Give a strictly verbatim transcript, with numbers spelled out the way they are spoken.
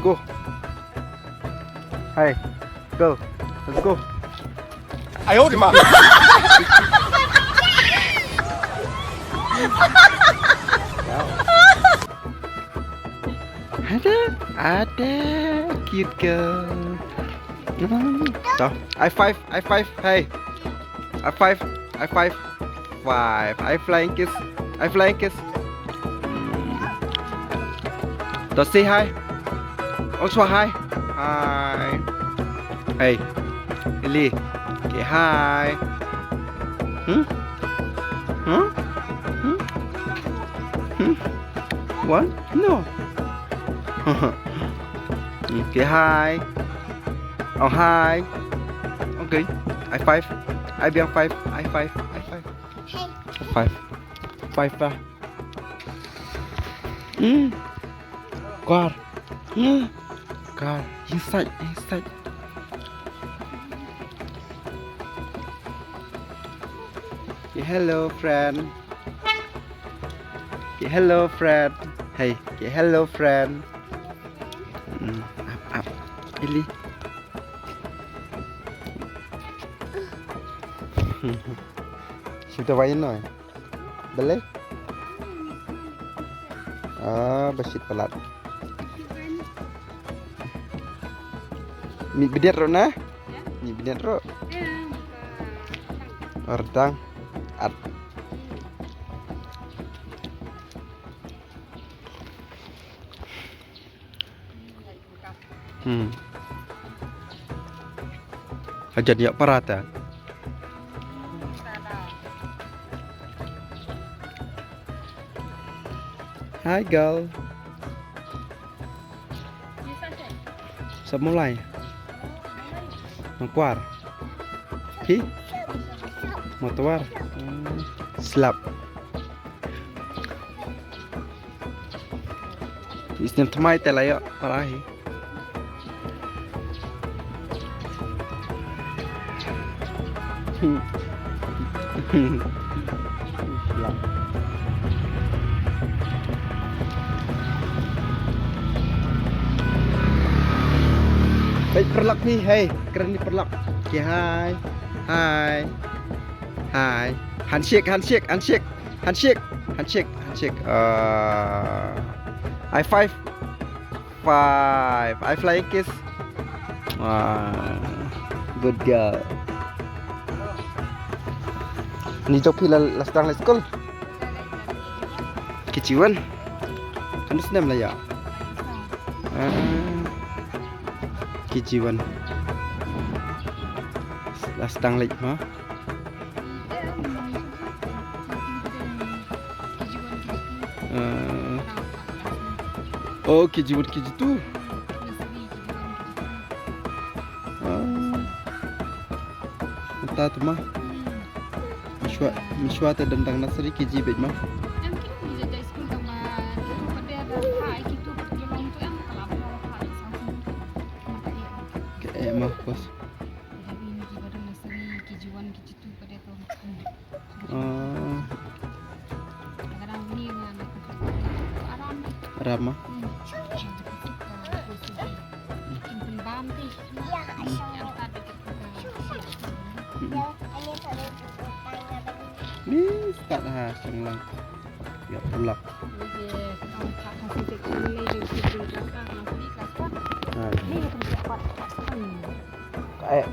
Go. Hey, go. Let's go. 哎呦我的妈！ Ada, ada, cute girl. Hmm, to, high five, high five, hey. High five, high five. Five, high flying kiss, high flying kiss. Hmm. To, say hi. Ong shuwa hi. Hi. Hey. Ili. Okay, hi. Hmm? Hmm? Hmm? Hmm? What? No. Okay, hi. Oh, hi. Okay. High five. High biang five. High five. High five. Five. Five pa. Hmm. Kwar. Hmm. Kwar. Inside, inside. Okay, hello, friend. Okay, hello, friend. Hey, okay, hello, friend. Hmm, up, up. Ili. Shuh da wain noi. Balei? Ah, ba shit palat. Mih bniat ruh na? Mih bniat ruh. Ordang. At. Hmm. Hajan ïa parat ah. Hi girl. Sa Mawlai. Nongkwar. Phi? Mawtawar. Hmm. Slap. Isnem thymmai te la ïoh para hi. Hey, paralok phi, hey, kren ïa paralok. Okay, hi. Hi. Hi. Handshake, handshake, handshake. Handshake, handshake, handshake. Uh, high five. Five. High flying kiss. Ah, good girl. Ni jop phi la, la sdang leit skul? K G one. Katno snem la ïa? Ah, K G one. La sdang leit ma. Ah. Oh, K G one, K G two. Ah. Mynta te ma. Mynshuwa, mynshuwa te dang dang nursery, K G beit ma. Ka eh ma, bos. Ah. Aram ma. Ni start ha shang lang. Ïa pulak. Ka eh.